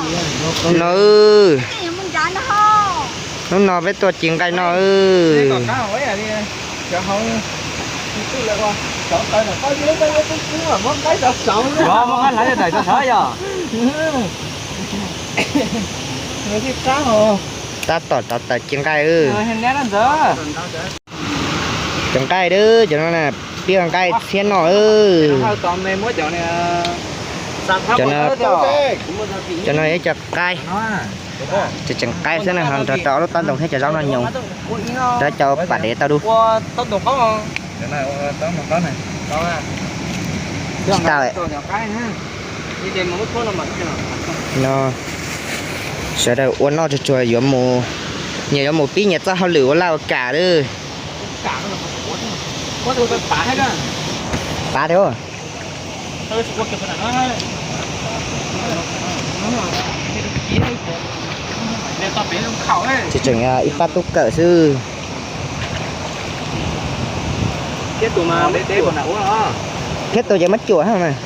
No, hnub no peb tuaj ci nqaij no. Tab tom rauv taws ci nqaij. Cov nqaij, cov no pib nqaij txhiab no. Cov no, cov no yog cov qaib, tseem qaib xwb na, ho nrog rau ob lub taub ntoo thiab cov zaub noj nyoos, rau cov pam dev tau dub. Tsis tau. No, sawv daws ua noj tsuag tsuag yuav mus, nyias yuav mus pib nyias txoj hauj lwm ua laj ua kam lawm. Pav thiab. Tseem ib pab tub kawm xwb. Thiab tus ces muab cuam mas.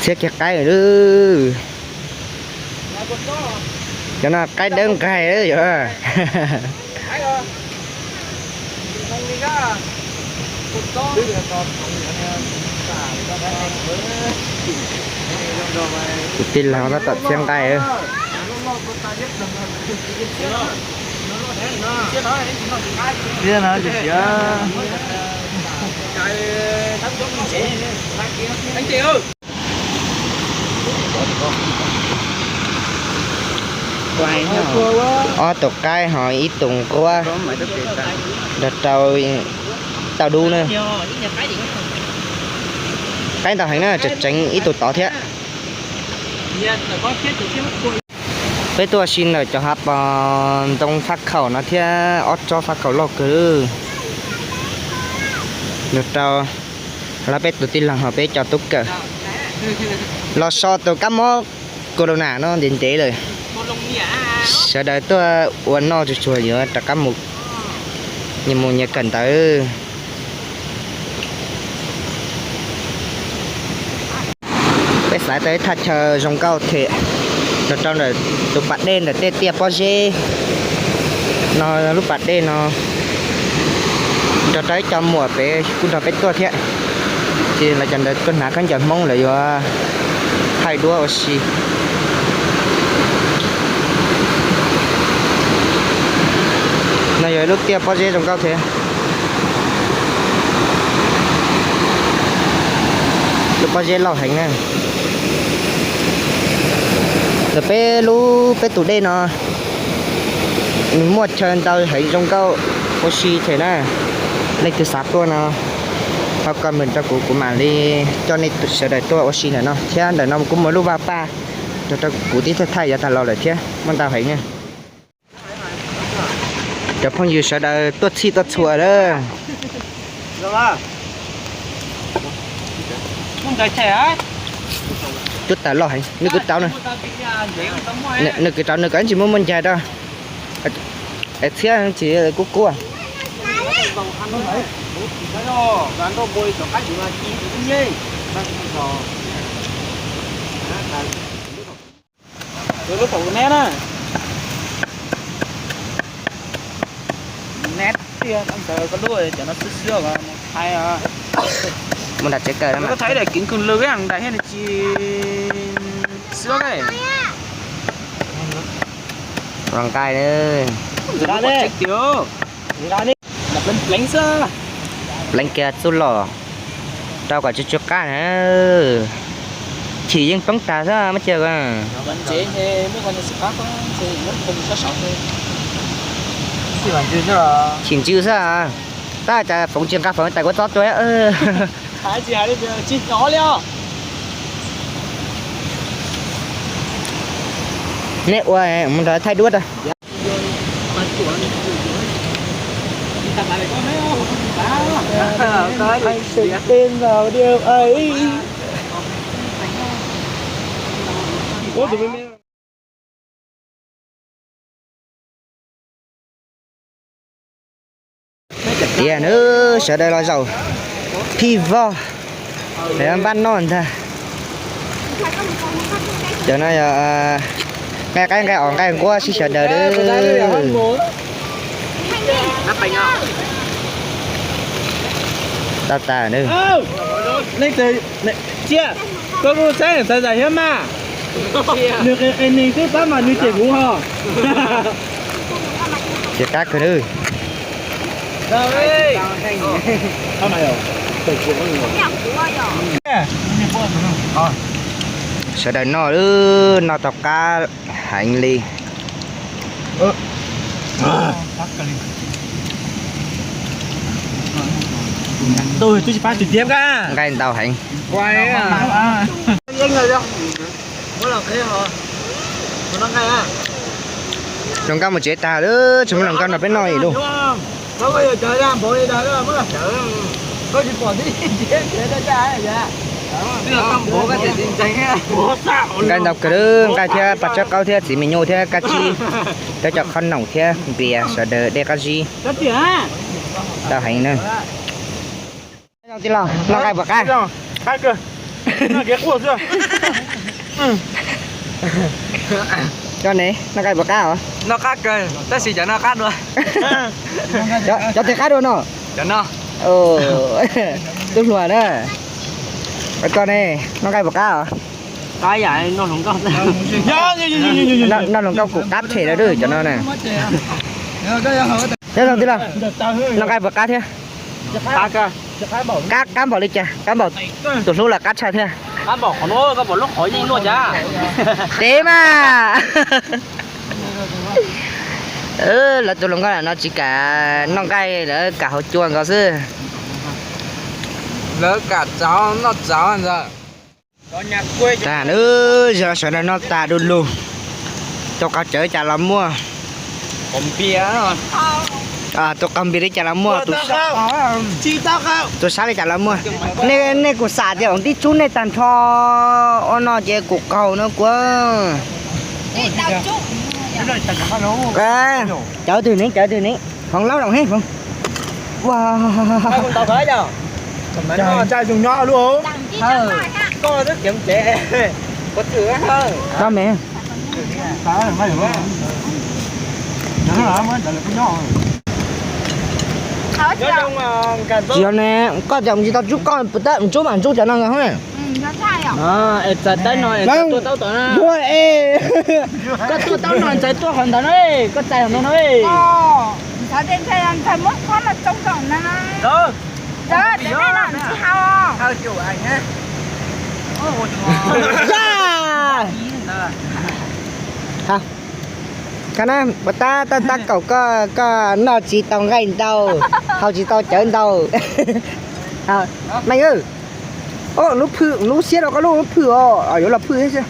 Txhiab kiag qaib lawm. Cov no qaib dawb nqaig yog. Tus tij laug tab tom txhiab nqaij. Ob tug qaib ho ib tug nquab, nrog rau tau dub na. Qaib ntau heev na, tseem tseev ib tug tod thiab. Peb tuaj ua si ntawm cov hav pos ntoo faj khaum no thiab ob tsob faj khaum loj kawg. Nrog rau los peb tus tij laug ho peb cov tub kawm los so tus kab mob corona no ntev ntev lawm. Sawv daws tuaj ua noj tsuag tsuag yuav rov qab mus, nyias mus nyias kawm ntawv. Peb xaiv tau ib thaj chaw zoo nkauj thiab, nrog rau ntawm tus pas dej ntawm tej tiaj pob zeb no, lub pas dej no, nrog rau ib co muam pem kuj nrog peb tuaj thiab. Ces lawv cov ntawd tuaj hnav khaub ncaws Hmoob, lawv yuav thaij duab ua si. No yog ib lub tiaj pob zeb zoo nkauj thiab. Lub pob zeb loj heev na. Ntawm peb lub, peb tus dej no nws muaj chaw ntawd heev zoo nkauj ua si thiab na. Leej twg xav tuaj no ho comment rau kuv, kuv mam li coj nej sawv daws tuaj ua si ntawm no thiab. Ntawm no kuj muaj lub vaj paj rau, rau kuv tib thaij thaij yav tag los lawm thiab, muaj ntau heev na. Cov phooj ywg sawv daws tuaj txhij tuaj txhua lawm. Tub taws loj heev, nws kwv rau, nws kwv rau nws kov tsis muaj muaj ncaig rau. Es txhiab tsis kub kub. Lub tom neb na. Neb tiag, ntawd koj lub cov no xwb xwb os, mus thaij os. Mus nram tsev kawm na. Koj thaij daim kev kws lw ib yam daim thiab nws tsis xwb os. Los nqaij, pleev kiag txuj lom rau kom tsw tsw qab na. Chim yeej poob tag xwb mas cia. Chim ntsws xwb. Tab cas foom tsis nqa foom tais kuv txob tuag. Neb ua mus nrog thaij duab tag. Tiag na, sawv daws los zaum Ib vog, npaj noj ntag. Cov no yog nqaij qaib nqaij os nqaij nquab sib sawv daws li. Tau tas. Tsiaj, koj kuj saib ntxhais zam thiab mas. Nws qis qis nis twb pab mas nws cem kuv ho. Ces qab kawg li. Sawv daws noj, noj tau qab heev li. Nqaij ntau heev. Hluas nkauj mus tsev tag lawm, tsis muaj hluas nkauj nrog peb noj li lauj. Nqaij ntau kawg li, nqaij thiab paj tsawb qaub thiab txiv me nyuj thiab kab tsib, thiab cov qhob noom thiab npias sawv daws de qab zib. Tau heev na. Tij laug, noj nqaij puas qab? Noj nqaij puas qab os? Noj qab kawg, tab sis cov no qab dua. Cov twg qab dua no? Cov no. Tub hluas na. Koj ne, noj nqaij puas qab os? Noj hluas nkauj kuj qab phem lawm cov no na. Nyob zoo tij laug, noj nqaij puas qab thiab? Qab, qab npaum li cas? Qab npaum tus hlub los qab tshaj thiab? Teb mas. Lawv tus hluas nkauj no tsis kam noj nqaij, lawv kam haus cua nkaus xwb. Lawv kam txav noj txav ntag. Tas, sawv daws noj tas du lug. Tus qaug cawv cas los muaj. Tus qaug npias li cas los muaj. Tus sab li cas los muaj. Nej kuj xam tias ua tib tsub nej tag nrho ua no ces kuv qaug no kuv. Cawv twg ne, cawv twg ne? Hloov laub zoo heev. Ua, no me. Tsis yog ne, koj cas mus tsis tau tsub, koj puas tab mus tsub mas tsub cov no ntag. Koj tuaj taub no ntxhais tuaj qhov ntawd na, koj txais qhov no na. Koj na, puas tab tab kaum koj, koj noj tsis tau nqaij ntau, haus tsis tau cawv ntau. Meej, lub phwm, lub siab rau koj lub phwm os, yuav los phwm thiab xwb.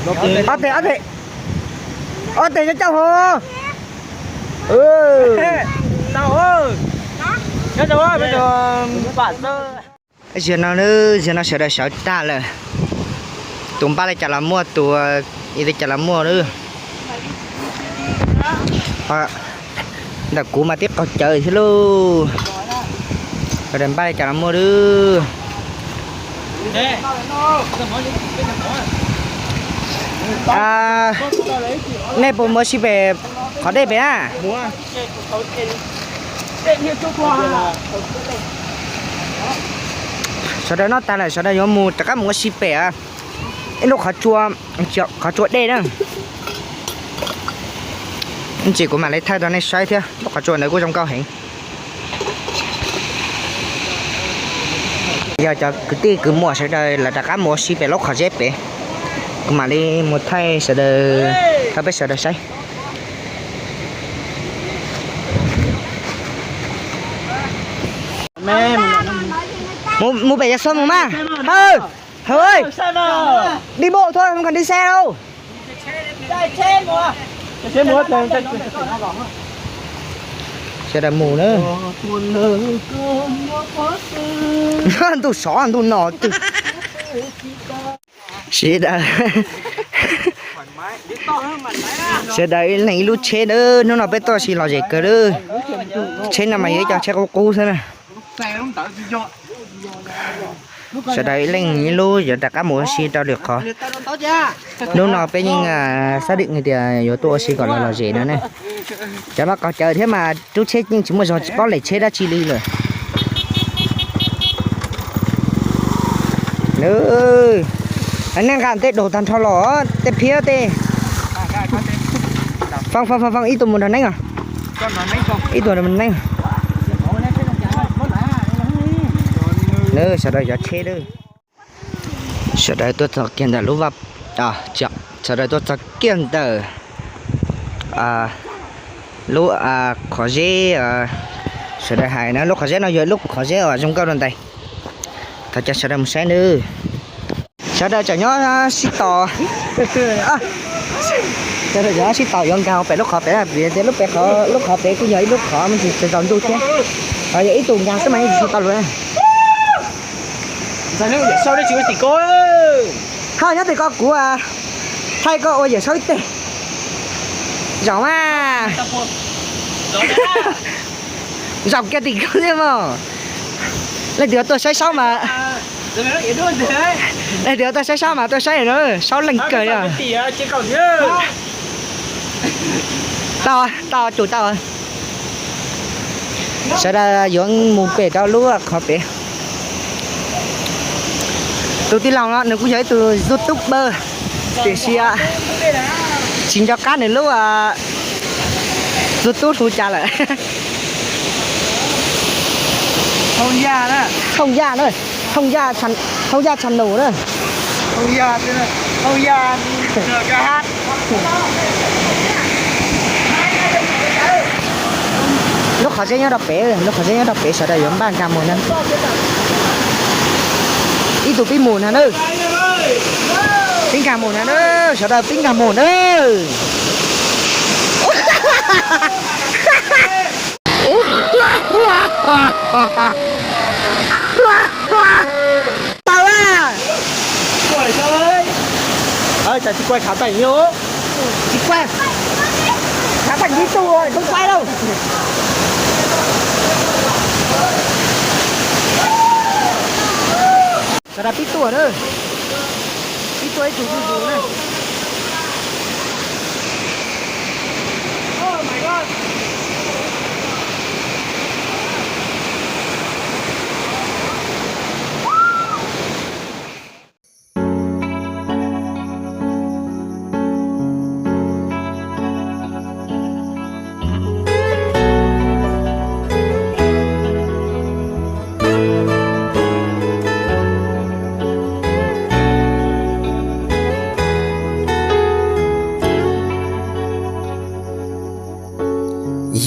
Ob teg, ob teg, ob teg coj coj hov. Zaum no, zaum no sawv daws sawv tag lawm. Tus npaj li cas los muaj, tus ib li cas los muaj lawm. Ntawm kuv mas tib qaug cawv thiab lauj. Sawv daws npaj li cas los muaj lawm. Nej puas mus ua si pem qhov dej pem na? Sawv daws noj tag lawm, sawv daws yuav mus rov qab mus ua si pem ib lub qhov tsua, qhov tsua dej na. Ib tsam kuv mam li thaij rau nej saib thiab, lub qhov tsua ntawd kuj zoo nkauj heev. Yog cov kwv tij kwv muam sawv daws lawv rov qab mus ua si pem lub qhov zeb pem, kuv mam li mus thaij sawv daws, thaij peb sawv daws saib. Mus pem yog xo mus mas. Hawm, hawm, đi bộ thôi không cần đi xe đâu. Sawv daws mus na. Ntuj sov ntuj no twg. Sawv daws, sawv daws ib leeg ib lub tsheb na, hnub no peb tuaj ua si lom zem kawg lawm. Tsheb no mas yog ib co tsheb qub qub xwb na. Sawv daws ib leeg ib lub yuav rov qab mus ua si rau lwm qhov. Hnub no peb yeej xav tias yuav tuaj ua si kom los lom zem no ne. Cov no qhov cawv thiab mas rub tsheb yeej tsis muaj zog tsis paub lem tsheb dab tsi li lawm. Nej nqa tej daus tag nrho los tej phiab tej. Foo foo foo ib tug mus nrog neeb os. Ib tug nrog neeb. Sawv daws cov tsheb lawm. Sawv daws tuaj txog kiag ntawm lub vaj, sawv daws tuaj txog kiag ntawm lub qhov zeb. Sawv daws hais na lub qhov zeb no yog lub qhov zeb uas zoo nkauj rau ntais. Thov caw sawv daws mus saib nawb. Sawv daws tseem nyob sib tos. Sawv daws tseem nyob sib tos yuav nkag pem lub qhov pem vim tias lub pem qhov lub qhov pem kuj yog ib lub qhov me ntsis tsaus ntuj thiab. Yog ib tug nkag xwb mas yeej tsis tau luag. Ho nyob tim ko kuv thaij koj ua yawm saub ib teg. Zaum mas. Zaum kiag tim ko thiab mog. Leej twg tuaj saib saub mas, leej twg tuaj saib saub mas tuaj saib no, saub leej kawg li. Tau, tau, tsum tau. Sawv daws yuav mus pem rau lub qhov pem. Tus tij laug no nws kuj yog ib tug youtuber, tiam sis tsis nco qab nws lub youtube hu cas lawm. Thooj Yaj na, Thooj Yaj channel na. Lub qhov zeb nyob rau pem, lub qhov zeb nyob rau pem, sawv daws yuav npaj nkag mus na. Ib tug pib mus na nawb. Pib nkag mus na nawb, sawv daws pib nkag mus nawb. Tau a. Cas tsis kuaj khav teem li, tsis kuaj khav teem ib tug tub kuaj lauj. Sawv daws pib tuaj na, pib tuaj ib tug zuj zus na.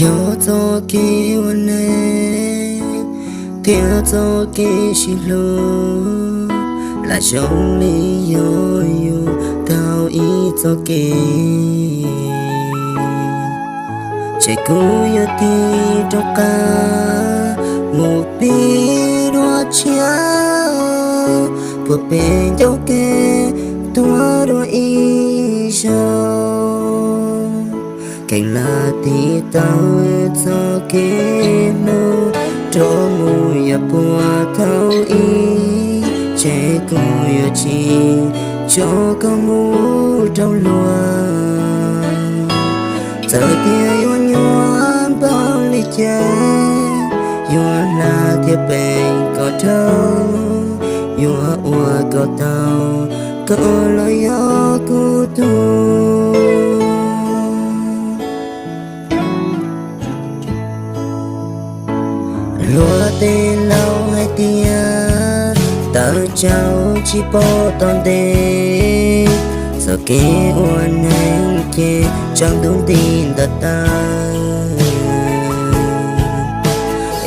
Yog txoj kev ua neej thiab txoj kev sib hlub, lam zoo li yog yus taug ib txoj kev. Ces kuv yuav tig rov qab mus pib dua tshiab, puag pem ncauj kev tuaj dua ib zaug. Kheev lam tiv tauj txoj kev hlub, rov mus yog puag thaum ub, ces kuv yuav tsis tso koj mus rau luag. Txawm tias yuav nyuaj npaum li cas, yuav hla thiab peem kom dhau, yuav ua kom tau, koj los yog kuv tug. Luag tej laus hais tias tawv tsaus tsis pom tom ntej, txoj kev ua neej ces tsaus ntuj nti ntawd tag.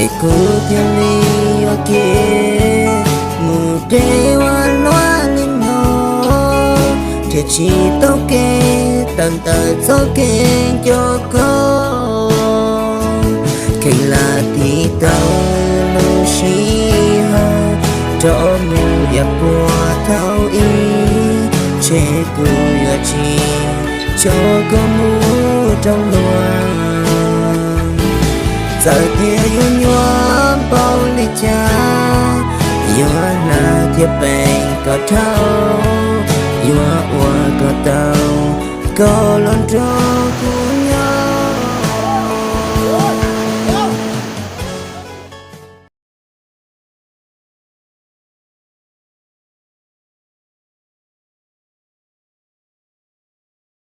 Es kuv thiaj li yuav kev mus deb ua luaj li no, thiaj tsis tau kev tawm ntawm txoj kev nco koj. Kev ib hawm rov mus yuav puag thaum ub, ntshe kuv yuav tsis tso koj mus rau luag. Txawm tias yuav nyuaj npaum li cas, yuav hnav thiab peem kom dhau, yuav ua kom tau koj los nrog kuv.